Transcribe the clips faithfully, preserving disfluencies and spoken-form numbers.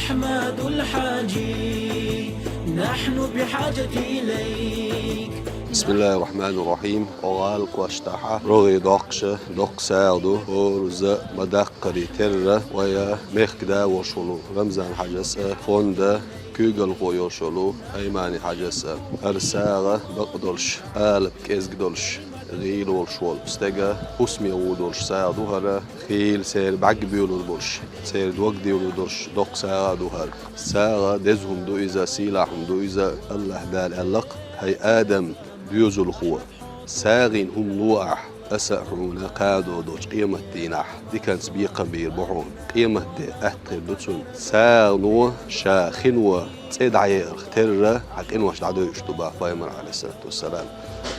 أحمد الحاجي، نحن بحاجة إليك. بسم الله الرحمن الرحيم. Къогал кӀоштахьа рогӀе доккхуш, доккха сагӀа ду, хӀораза ма даккхаре терра, вай мехкда волуш волу Рамзан-Хьаьжас а, фонда куьйгалхо йолуш волу Аймани-Хьаьжас а. ХӀара сагӀа бакъ долуш, алапа кӀезиг долуш, гӀийла волуш волу стеган хӀусаме гӀур долуш сагӀа ду хӀара, хийла церан бӀаьрг буьйлур болуш, церан дог дийлур долуш доккха сагӀа а ду хӀара. СагӀа деза хӀума ду иза, сийлахь хӀума ду иза, АллахӀ Дала аьлла-кх: «ХӀай Адам, доьзалхо, сагӀина хӀума ло ахь, аса а хьуна кхадо долчу къематдийнахь диканца бекхам бийр бу хьуна. Къематде атта хир ду цунна. СагӀано ша хино цӀе дӀаеарх терра, хьан къинош дӀадойуш ду», — боху пайхамар, Ӏалайхиссалату вассалам.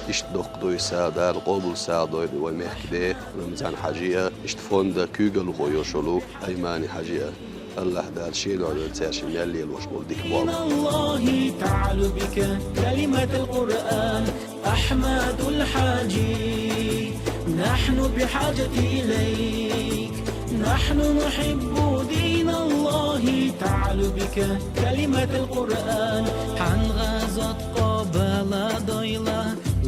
Иштта доккха ду и сагӀа, Дала къобал сагӀа дойла вай мехкда Рамзан-Хьаьжин а, иштта фонда куьйгалхо йолуш волу Аймани-Хьаьжин а. АллахӀ Дала Шен дуьхьа цаьршимма мел лелош болу дика болу. الله تعال بك كلمة القرآن. أحمد الحاجي، نحن بحاجة إليك. نحن نحب دين الله تعال بك كلمة القرآن. Хьан гӀазот къобала дойла,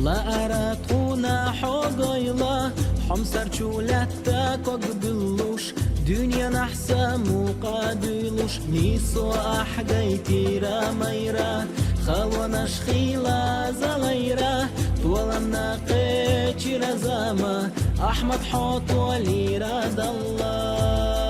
лаара тхуна хьо гойла, хьомсарчу лаьтта ког буьллуш, дуьненахь самукъа дуьйлуш, нийсо ахь гайтира майра, халонаш хила залайра, толамна кхечира зама, Ахьмад, хьо толийра далла.